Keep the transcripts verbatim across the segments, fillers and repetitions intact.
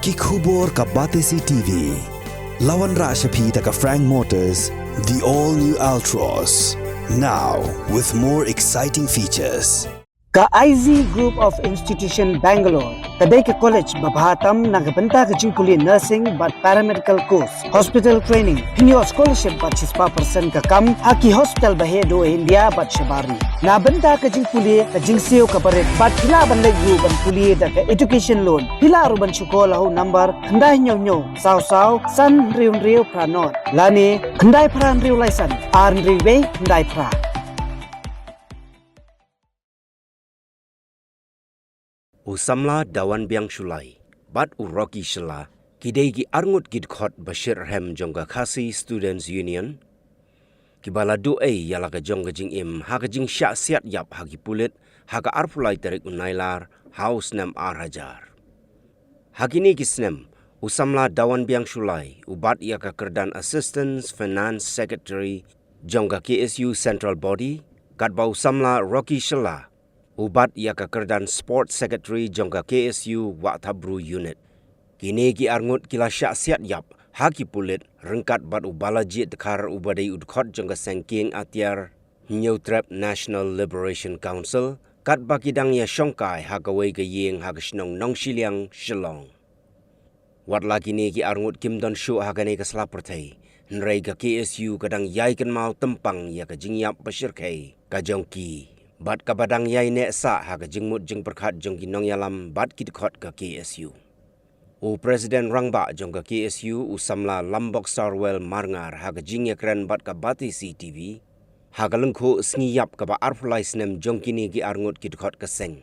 Ki khubor ka Batesi T V. La wanrah sha phi da ka Frank Motors, the all new Altroz. Now with more exciting features. Ka I Z Group of Institution Bangalore ka dei ka college ba bha tam na ka bynta ka jingpule nursing bad paramedical course, hospital training, pynïoh scholarship bad shispah percent ka kam ha ki hospital ba heh duh India bad shabar ri. Na bynta ka jingpule, ka jingsiew kaba rit bad phi lah ban leit ruh ban pule da ka education loan. Phi lah ruh ban shu call ha u number khyndai hynñiew hynñiew saw saw san hynriew hynriew phra nod lane khyndai phra hynriew lai san ar hynriew wei khyndai phra. U samla Dawanbiang Shullai bad u Rocky Shylla ki dei ki arngut ki dkhot ba shitrhem jong ka Khasi Students Union, kiba la duh ei ïa la ka jong ka jingim ha ka jingshah siat ïap ha ki pulit ha ka arphew lai tarik u Nailar ha u snem ar hajar. Ha kine ki snem, u samla Dawanbiang Shullai u bat ïa ka kyrdan Assistant Finance Secretary jong ka K S U Central Body, katba u samla Rocky Shylla u bat ïa ka kyrdan Sports Secretary jong ka K S U Wahthapbru Unit. Kine ki arngut ki la shah siat ïap ha ki pulit ryngkat bad u Balajied Dkhar uba dei u dkhot jong ka seng Kieng Atiar Hynñiewtrep National Liberation Council, katba ki dang ïashongkai ha kawei ka ïing ha ka shnong Nongshiliang, Shillong. Wat la kine ki arngut kim don shuh ha kane ka sla pyrthei, hynrei ka K S U ka dang ïai kynmaw tympang ïa ka jingïap ba shyrkhei ka jong ki bad kaba dang ïai neh sah ha ka jingmut jingpyrkhat jong ki nongïalam bad ki dkhot ka K S U. U President Rangbah jong ka K S U, u samla Lambok Sarwell Marngar, ha ka jingïakren bad ka Batesi T V ha ka lyngkhuh sngi ïap kaba arphew lai snem jong kine ki arngut ki dkhot ka seng,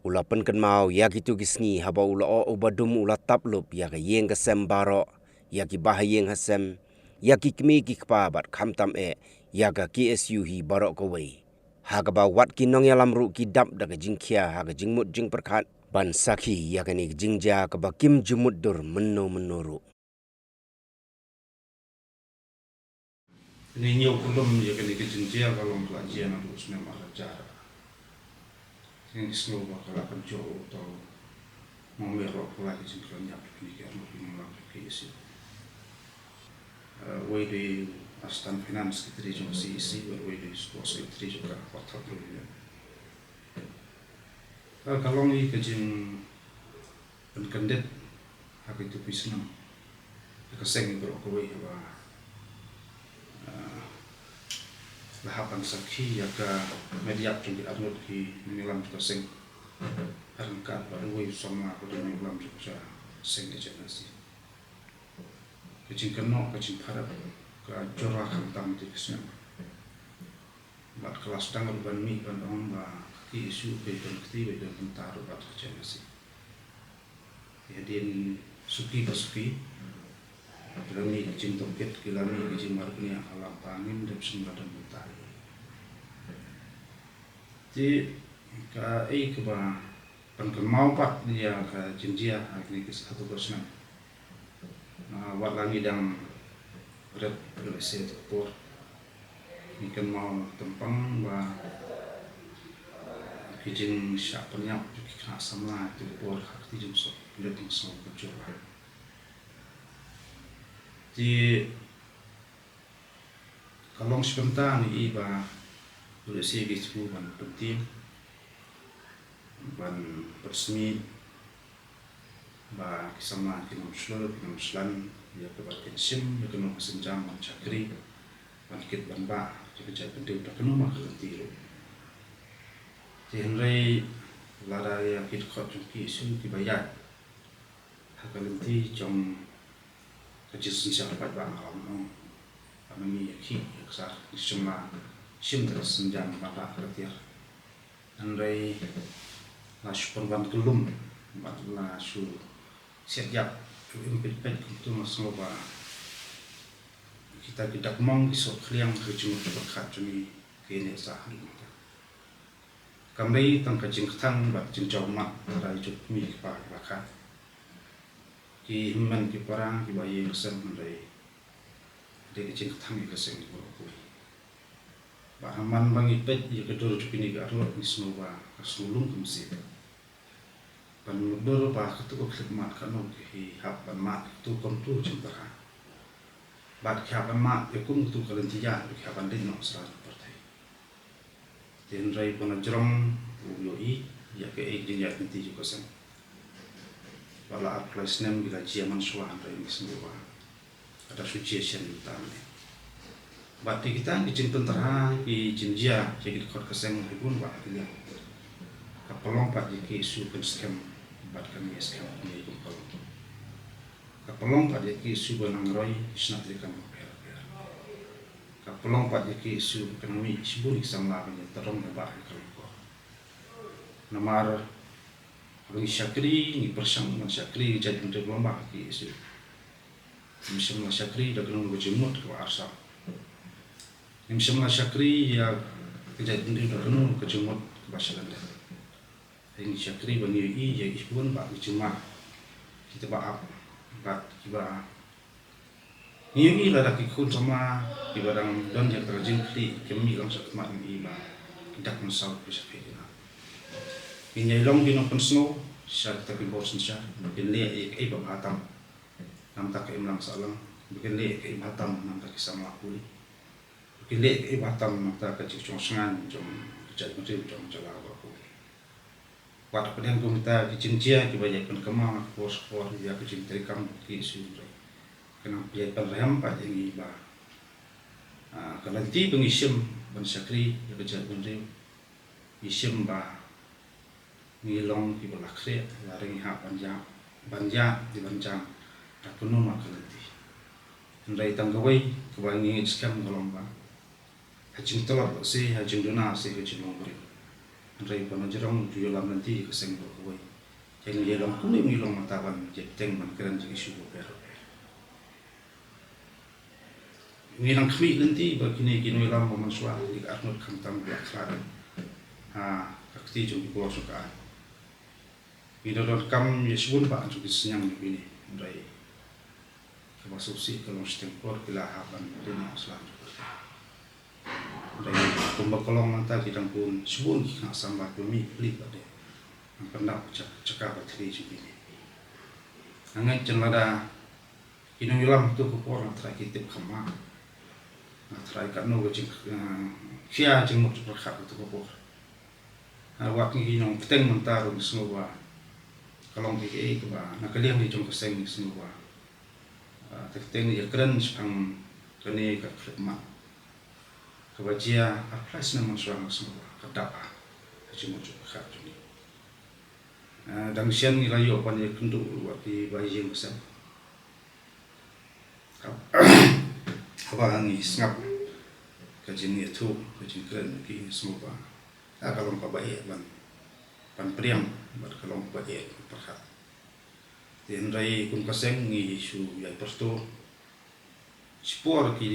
u la pynkynmaw ïa kito ki sngi haba u la oh u ba dum u la tap lup ïa ka ïing ka sem baroh, ïa ki bahaïing hasem, ïa ki kmie ki kpa bad khamtam eh ïa ka K S U hi baroh kawei. Ha kaba wat ki nongïalam ruh ki dap da ka jingkhia ha ka jingmut jingpyrkhat ban sakhi ïa kane ka jingjia kaba kim ju mutdur mynno mynno ruh. Kane ñiew kyllum ïa kane ka jingjia ka long ka la jia naduh u snem ar hajar. Ngi sngew ba ka la pynjur u tau. Mo me ruh ka la ka jingkhlaiñ ïap kane ka arngut ki nongïalam ka K S U. Eh, wei dei Assistant Finance Secretary jong ka C E C, wei dei Sports Secretary jong ka Wahthapbru Unit. Ka, ka long i ka jingpynkyndit ha kito ki snem ha ka seng baroh kawei haba, ah, la hap ban sakhi ïa ka met ïap jong ki arngut ki nongïalam jong ka seng. Ryngkat bad uwei u samla uba dei nongïalam jong ka seng H N S C. Ka jingkynnoh, ka jingpyrkhat ka jur khamtam ïa ki snem. Bad ka la sdang ruh ban mih ban ong ba ka K S U ka don kti bad don bynta ruh bad ka H N S C. Hadien suki pa suki ki la mih ka jingtohkit, ki la mih ka jingmarkñia ha la ka bynta, ngim dep sngewbha don bynta. Te kaei kaba pynkynmaw pat ïa ka jingjia ha kine ki saw phew snem. Ah, wat la ngi dang rit rit sha kata ka por, ngi kynmaw tympang ba ki jingshah pynïap jong ki khynnah samla ha kata ka por ha ka kti jong sop leit ngi sngew ka jur. Te ka long shi bynta ngi i ba u lehse ki shu ban pyntieng, ban pynsmit ba ki samla kin ym shlur, kin ym shlan ïa kaba kin shim ïa kano ka sienjam ban shakri, ban kit ban bah, ïa ka jaitbynriew da kano ma ka lynti ruh. Te hynrei lada ïa ki dkhot jong ki shu kiba ïaid ha ka lynti jong ka jingsynshar paidbah, nga la ong ba ma ngi ïa ki ïa ka sar ngi shim la shim da ka sienjam ban rah ka tiar. Hynrei la shu pynwan kyllum bad la shu siat ïap, shu im peit peit, kumta nga sngew ba kita ki dak mong ki sop khliang ha ka jingmut jingpyrkhat jong ngi ki neh sah haduh mynta. Kam dei tang ka jingkthang bad jingjaw mat, hynrei jong ki kmie ki kpa kiba kha, ki hynmen ki para, kiba ïeng ki sem, hynrei dei ka jingkthang ïa ka seng baroh kawei. Bad ha man ba ngi peit ïa ka dur jong kine ki arngut ngi sngew ba ka sngewlung ka mynsiem. Ban mutdur ba katu ka khyllipmat kano ki hap ban mad katu kumtu jingtyrha. Bad ki hap ban mad ïa kum katu ka lynti ïa ki hap ban dei noh sra jong pyrthei. Te hynrei ba na jrong u ïohi ïa kaei ka jingïaid lynti jong ka seng. Ba la arphew lai snem ki la jia mynshuwa hynrei ngi sngew ba ka da shu jia shen mynta mynne. Bad te kita ki jingpyntyrha ki jingjia ïa ki dkhot ka seng ha bun bha ki liang. Ka pynlong pat ïa ki ïa u pynskhem bad ka ngi skhem kumne kum ka long. Ka pynlong pat ïa ki ïa u ba nang roi ki shnat ri kam bapher bapher. Ka pynlong pat ïa ki ïa u ka nang mih shibun ki samla ban ïa tyrong ïa ba ïa ka long ko. Namar haba ngi shakri ngi pyrshang ban shakri ngi jait ban ri long ba ki ïa u. Ngim shym la shakri da kano ka jingmut kaba arsap. Ngim shym la shakri ïa ka jaitbynriew da kano ka jingmut kaba shalyndet. Ngi shakri ba ngi ïohi ïa ki khun bad ki jingma kiba ap bad kiba ngi ïohi lada ki khun samla kiba dang don ïa ka jingkylli kim mih lang sha khmat ngi ba ki dak mynsaw ki shakri ki na. Ngi ïai long ki nongpynsngew sha kita ki bor synshar ba kin leh ïa kaei ba bha tam. Namar ka imlang sahlang ba kin leh kaei ba tam namar ki samla pule. Ba kin leh kaei ba tam namar ka jingshong shngaiñ jong ka jaitbynriew jong ka jylla baroh kawei. Wat hapdeng kumta ki jingjia kiba ïai pynkynmaw na ka por sha ka por ïa ka jingtrei kam ki ïa u hynrei ka nang ïai pynrhem pat ïa ngi ba, ah, ka lynti ba ngi shim ban shakri ïa ka jaitbynriew ngi shim ba ngi long kiba la khreh lada ngi hap ban ïa ban ïa di ban jam da kano ma ka lynti. Hynrei tang kawei kaba ngi ngeit skhem ka long ba ha jingtlot se ha jingduna se ha jinglong briew. Hynrei ba na jrong u ju ïalam lynti ka seng ba kawei. Te ngi ïa long kumne ngi long mynta ban ïa bteng ban kren jingïashu bapher bapher. Ngi nang khmih lynti ba kine ki nongïalam ba mynshuwa ki arngut khamtam ba la khlad ha ka kti jong ki bor jong ka aiñ. Ngi da donkam ïa shibun ba jong ki synñiang jong kine hynrei kaba sngewsih ka long shiteng por ki la hap ban dei na sla jong ka. Hynrei kumba ka long mynta ki dang bun shibun ki khynnah samla kiba mih pli ba dei nang pyndap jaka ba thri jong kine. Nga ngeit jan lada ki nongïalam ha tu ka por nga tharai ki tip kham ma. Nga tharai katno ka jing, eh, khia jingmut jingpyrkhat ha tu ka por. Nga wat ngi ki nongpynteng mynta ruh ngi sngew ba ka long kaei kaei kaba na ka liang jong ka seng ngi sngew ba, eh, teng teng ïa kren shaphang kane ka khyllipmat kaba jia arphew lai snem mynshuwa nga sngew ba ka dap ha ka jingmut jingpyrkhat jong ngi. Ah, dang shen ngi la ïoh ban ïakynduh wat ki ba ïing sem. Haba ngi sngap ka jingïathuh ka jingkren ki ngi sngew ba, ah, ka long kaba eh ban, ban pdiang bad ka long kaba eh ban pyrkhat. Te hynrei kum ka seng ngi shu ïai pyrto shipor ki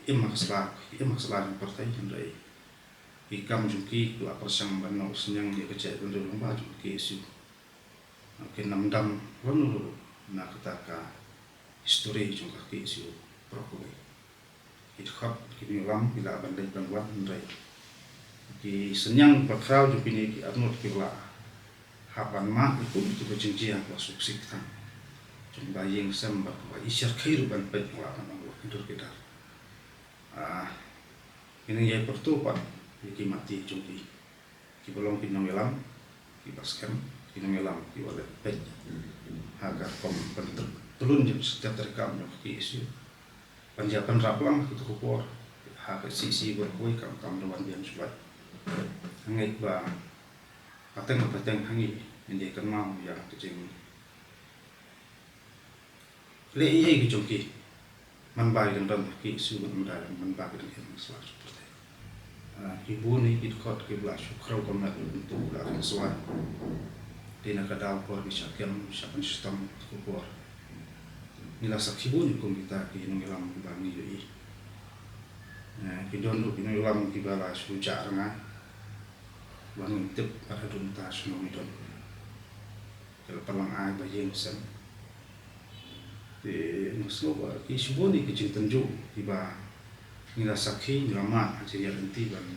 im ha ka sla, ki im ha ka sla jong ka pyrthei hynrei ki kam jong ki ki la pyrshang ban noh synñiang ïa ka jaitbynriew lyngba jong ka K S U. Ki nang dam ruh na kata ka history jong ka K S U baroh kawei. Ki dkhot ki nongïalam ki lah ban leit ban wan hynrei ki synñiang bakhraw jong kine ki arngut ki la hap ban mad ïa kum kito ki jingjia ba suk sik tang jong ba ïing sem bad ba i shyrkhei ruh ban peit nga lah ban ong ba ki dur ki dar. Ah, ki nang ïai pyrto pat ïa ki mati jong ki. Kiba long ki nongïalam kiba skhem, ki nongïalam kiba leh peit ha ka rukom ban tyl-, tyllun jingstad treikam jong ka K S U. Ban ïa pynrap lang ha kato ka por ha ka C C baroh kawei kam, kam da wan biang shuwa. Nga ngeit ba pateng pateng ha ngi ngin ïa kynmaw ïa ka jing leh ei ei ki jong ki. Man ba ki dang don ha K S U, man ba ki dang, man ba ki dang im ha sla jong pyrthei. Ah, ki bun hi ki dkhot kiba la shu khraw kumne kumtu la ring shuwa. Dei na ka daw por ki shah kem, shah pynshitom ka por. Ngi la sakhi bun kum kita ki nongïalam kiba ngi ïohi. Ah, ki don ruh ki nongïalam kiba la shu jah rngai. Ba ngim tip pat haduh mynta shano ngi don. Ki la pynlang ai ba ïing sem. Te nga sngew ba ki shibun ki jingtynjuh kiba ngi la sakhi, ngi la mad ha jingïaid lynti ban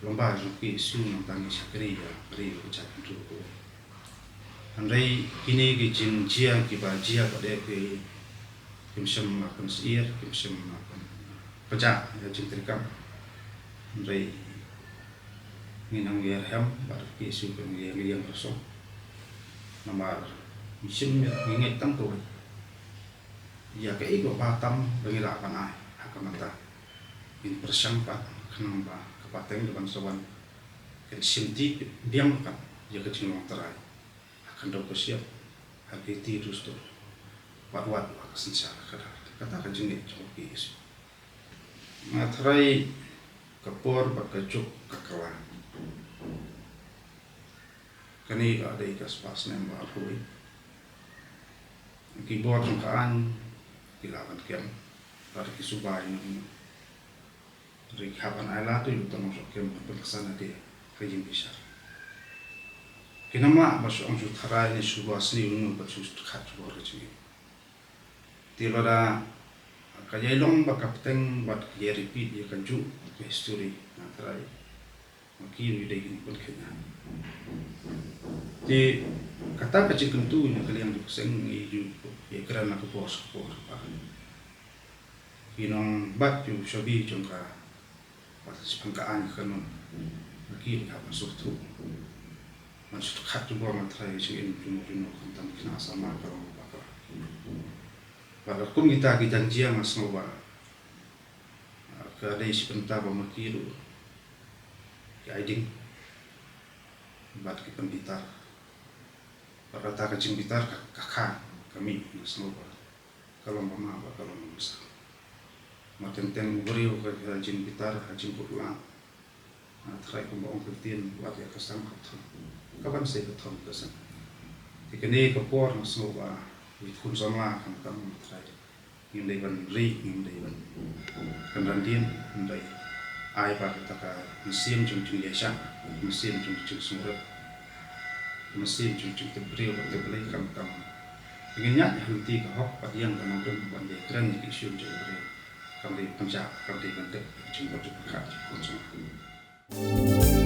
lyngba jong ka K S U nangta ngi shakri ïa ka ri ka jaitbynriew kawei. Hynrei kine ki jingjia kiba jia pat de ki, kim shym la pynsyier, kim shym la pynjah ïa ka jingtrei kam. Hynrei ngi nang ïa rhem bad ki ïa shu pynïeng ïeng rasong. Namar ngi shim ïa ngi ngeit tang kawei. Ïa kaei kaba tam ba ngi lah ban ai ha ka mynta. Ngin pyrshang pat khnang ba ka pateng kaban sa wan kan shim tih biang pat ïa ka jinglong trai ha khyndew ka shyiap, ha ki ti dustur, bad wat ha ka synshar khadar. Kata ka jingngeit jong ki Jisu. Nga tharai ka por bad ka juk ka kylla. Kane ka dei ka spah snem ba arphew. Ki bor jong ka aiñ ki lah ban kem, bad ki suba ïa ngi. Hynrei ki hap ban ai lad ïa uta u nongshong kem ban pynksan ïa ka jingbishar. Ki nang mah ba shu ong shu tharai ne shu ba sniew ne ba shu khat shu bor ka jingim. Te lada ka ïai long ba ka pateng bad ka ïai repeat ïa ka juk ka history, nga tharai ma ki ruh dei kin pynkheiñ. Te kata ka jingkyntu na ka liang jong ka seng ngi ju ïakren na ka por sha ka por ba ki nongbat ïa u shabi jong ka, ba ka shiphang ka aiñ ka kynnoh. Ba ki ruh hap ban sngewthuh, ban sngewthuh khat jubor, nga tharai, jingim jong u jong u khamtam ki khynnah samla ka long ba ka. Bad kum kita ki jingjiang nga sngew ba ka dei shi bynta ba ma ki ruh ki ai ding bad ki pynbitar. Bad kata ka jingbitar ka, ka kha, ka mih, nga sngew ba ka long ba ma, ba ka long ba ma sa. Ma teng teng u briew ka, ka jingbitar, ka jingkut lad. Nga tharai kumba ong ka ktien, wat ïa ka sang ka thong. Ka ban sei ka thong ka sang. Te kane ka por nga sngew ba ki khun samla khamtam, nga tharai ngim dei ban ri, ngim dei ban kynran dien, ngim dei. Ai ba kata ka mynsiem jong jingïaishah, mynsiem jong jingsngewrit, mynsiem jong jingtip briew bad tip Blei khamtam. Ngin ïaid ha lynti ka hok bad ïeng ka nongrim ban ïakren ïa ki issue jong ki briew. Kam dei pynjah, kam dei ban tip jingbor jingpyrkhat jong ki khun samla.